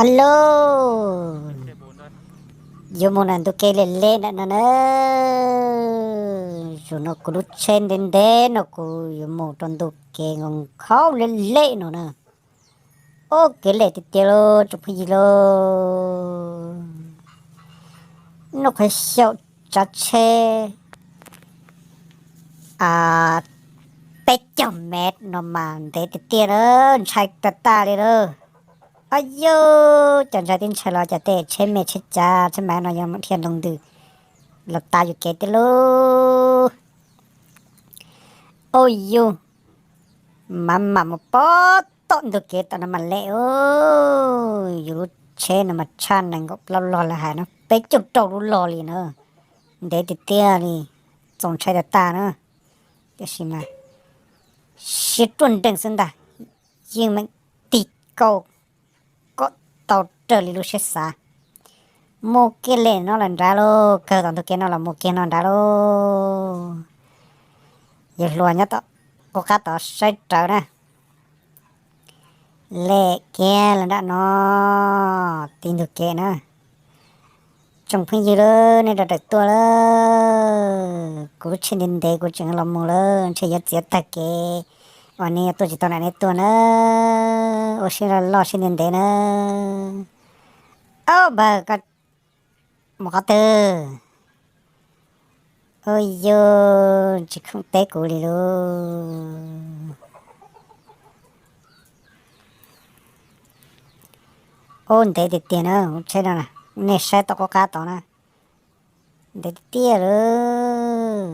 Alo, yuav mus nram ntug kev lem lem nram no na. Zaum no kuv lub tsheb ntev ntev no kuv yuav mus rau ntug kev nkaus nkhaub lem lem no na. Ob kev lem tiag tiag lauj tsoom phooj ywg lauj. Noj qhov xyaum tsav tsheb peb caug mev no mas ntev tiag tiag na, ntshai tag tag li lauj. Ab yus, cas ntshai tib ntshai los cas tej tsheb me tsheb cav tsheb mav no yog mam dhia nroo ntws los tav yus kev tiag lauj. Au yus, mam mam mus pog tom ntug kev tom no mam lem. Yus lub tsheb no mas tshaj nees nkaum plaub log lawv hais no, peb caug rau lub log li na. Ntev tiag tiag li, txaus ntshai tag tag na. Tiam sis mas siab ruaj nrees xwb ntag, yeej meem tig kauj kom tau raws li lub siab xav. Mus kiag lem no lawm nrad lauj, kawg tom ntug kev no los mus kiag no nrad lauj. Yawg hluas nyob tom qub qab tod saib rawv na. Lem kiag lawm nram no, tim ntug kev na. Tsoom phooj ywg lawm, nej rov rawm tuaj lawm, kuv lub tsheb ntev ntev kuv tseem los mus lawm, ntshe yuav txiav tag kev uas nej yuav tuaj tsis tau nram nej tuaj na. Ua siab loj siab ntev ntev na. Au npawg, koj mus qhov twg? Au yus, tsis khoom teb kuv li lauj. Ub, ntev tiag tiag na, lub tsheb no na, nej saib tom qub qab tod na, ntev tiag tiag lawm.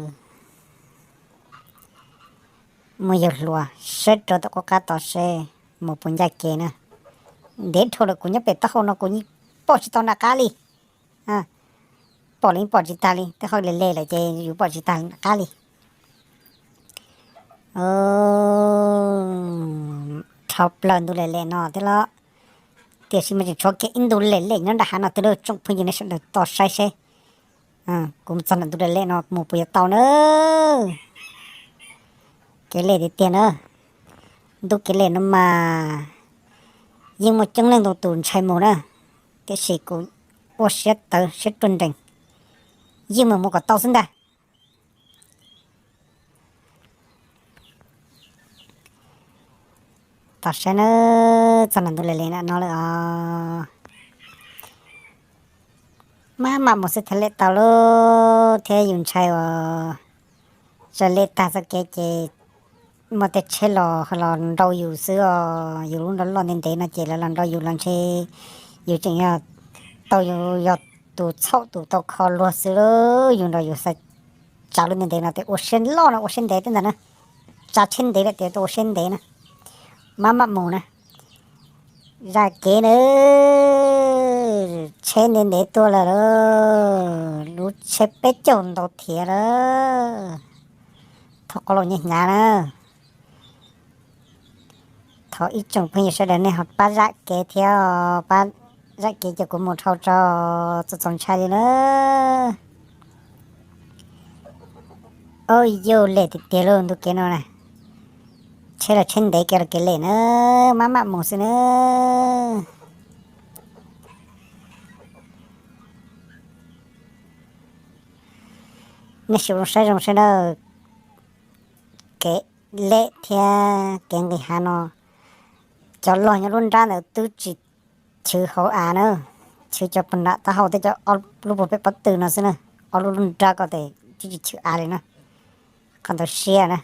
Muaj yawg hluas saib rau tom qub qab tod seb mus puas ncaj kev na. Ntev dhau lawm, kuv nyob pem taub hau no kuv yeej pom tsis tau nram qab li. Pom li pom tsis tag li, tej qhov lem lem lawm ces yus pom tsis tag nram qab li. Dhau plaws ntu lem lem no thiab los, tiam sis mas tseem tshuav kev ib ntu lem lem nyob nram hav no twg lauj, tsoom phooj ywg nej sawv daws tos saib seb. Kuv mus txog nram ntu lem lem no mus puas yuav tau na. Kev lem tiag tiag na. Ntu kev lem no mas yeej muaj coob leej ntau tus ntshai mus na, tiam sis kuv ua siab tawv siab ruaj nrees, yeej mus mus kom tau xwb ntag. Tos saib na, txog nram ntu lem lem nram no lawm os. Maj mam mus xwb thiaj lem tau lauj, thiab yus ntshai os. Txawm lem tag txoj kev ces muaj tej tsheb los los nrau yus xwb os. Yus lub nrau loj ntev ntev no ces lawv los nrau yus los ntshe yus tseem yog tau yus yog tus txhaum tus tau kho luag xwb lauj. Yus nrau yus xav tsav lub ntev ntev no ces ua siab loj no ua siab ntev tej ntawd na. Tsav tsheb ntev lawm ces tau ua siab ntev na. Maj mam mus na. Zam kev na, tsheb ntev ntev tuaj lawm lauj, lub tsheb peb caug ntau thiab lawm. Thov qhov laus nyiaj hnyav na. Thov ib tsoom phooj ywg sawv daws nej ho pab zam kev thiab, pab zam kev ces kuv mus dhau tso, txaus txaus ntshai li na. Au yus, lem tiag tiag lauj ntu kev no na. Tsheb los tsheb ntev, kev los kev lem na, maj mam mus xwb na. Nej sim zoo saib zoo saib na, kev lem thiab kev nqis hav no, cov log nyob lub nrab ntawd twb tsis chwv hauv av na, chwv cov puag nram taub hau thiab cov ob lub puag pem pob tw no xwb na, ob lub lub nrab ko tes twb tsis chwv av li na, qhov ntawd siab na.